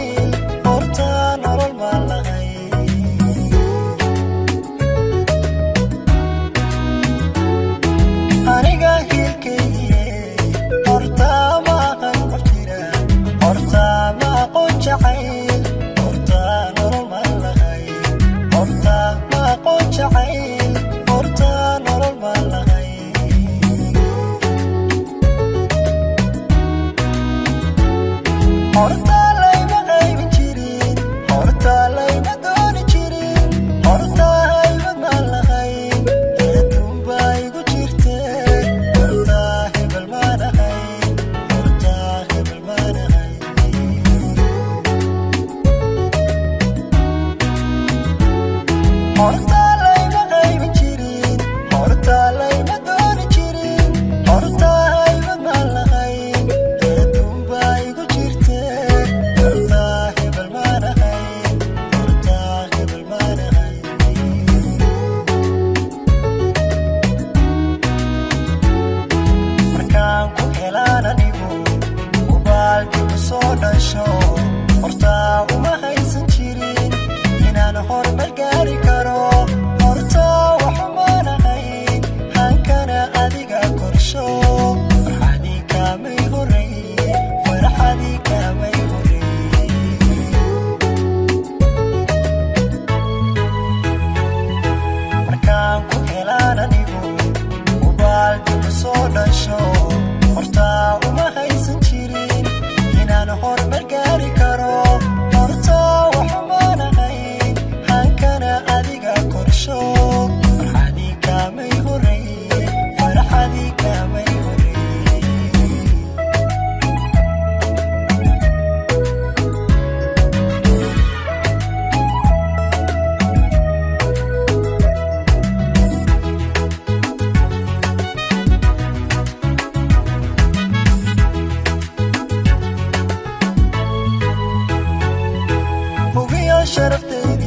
jacayl, hortaa nolol maan lahay. Aniga hiilkaygiye, hortaa ma aqan qof jira, hortaa ma aqoon jacayl, hortaa nolol maan lahay, hortaa ma aqoon jacayl, hortaa nolol maan lahay. Hortaa layma qaybin jirin, hortaa layma dooni jirin, hortaa haybad maan lahayn, eedunbaa igu jirte, hortaa hebel maan ahayn, hortaa hebel maan ahayn. Hortaa layma qaybin jirin, hortaa layma dooni jirin, hortaa haybad maan lahayn, eedunbaa igu jirte, hortaa hebel maan ahayn, hortaa hebel maan ahayn. Markaan ku helaan anigu ubaalki ku soo dhasho, hortaa uma haysan jirin inaan horumar gaari karo, hortaa waxumaan ahayn hankana adiga korsho, farxadii kaamay horey, farxadii kaamay horey. Markaan ku helaan anigu ubaalki ku soo dhasho, hortaa uma haysan jirin inaan horumar gaari karo, hortaa waxumaan ahayn hankana adiga korsho, farxadii kaamay horey, farxadii kaamay horey. Hubiyo sharaftaydiye.